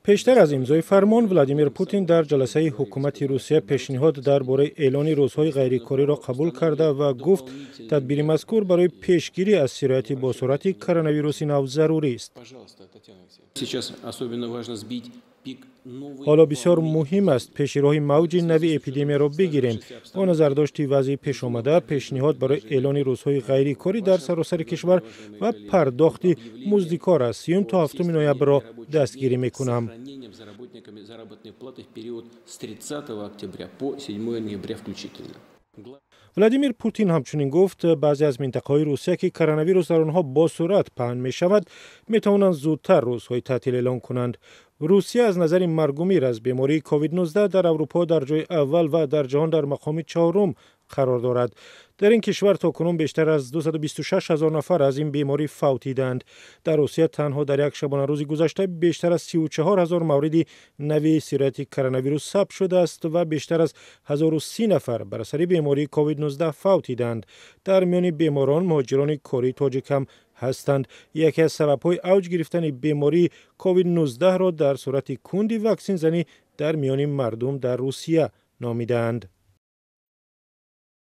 Пештар аз имзои фармон, Владимир Путин дар ҷаласаи ҳукумати Русия пешниҳод дар бораи эълони рӯзҳои ғайрикориро қабул карда ва гуфт, тадбири мазкур барои пешгирӣ аз сирояти босуръати коронавируси нав зарурист. Ҳоло бисёр муҳим аст пеши роҳи мавҷи нави эпидемияро бигирем. Бо назардошти вазъи пешомада, пешниҳод барои эълони рӯзҳои ғайрикорӣ дар саросари кишвар ва пардохти музди кор аз 3 то 7 ноябрро дастгирӣ мекунам. Владимир Путин ҳамчунин гуфт, баъзе аз минтақаҳои Русия, ки коронавирус дар онҳо бо суръат паҳн мешавад, метавонанд зудтар рӯзҳои таътил эълон кунанд. Русия аз назари маргумир аз бемории COVID-19 дар Аврупо дар ҷои аввал ва дар ҷаҳон дар мақоми чорум қарор дорад. Дар ин кишвар то кунун бештар аз 226 ҳазор нафар аз ин беморӣ фавтидаанд. Дар Русия танҳо дар як шабонарӯзи гузашта бештар аз 34 ҳазор мавриди нави сирояти коронавирус сабт шудааст ва бештар аз 1030 нафар бар асари бемории COVID-19 фавтидаанд. Дар миёни беморон муҳоҷирони кории тоҷик ҳам ҳастанд. Яке аз сабабҳои авҷ гирифтани бемории COVID-19-ро дар сурати кунди ваксинзанӣ дар миёни мардум дар Русия номидаанд.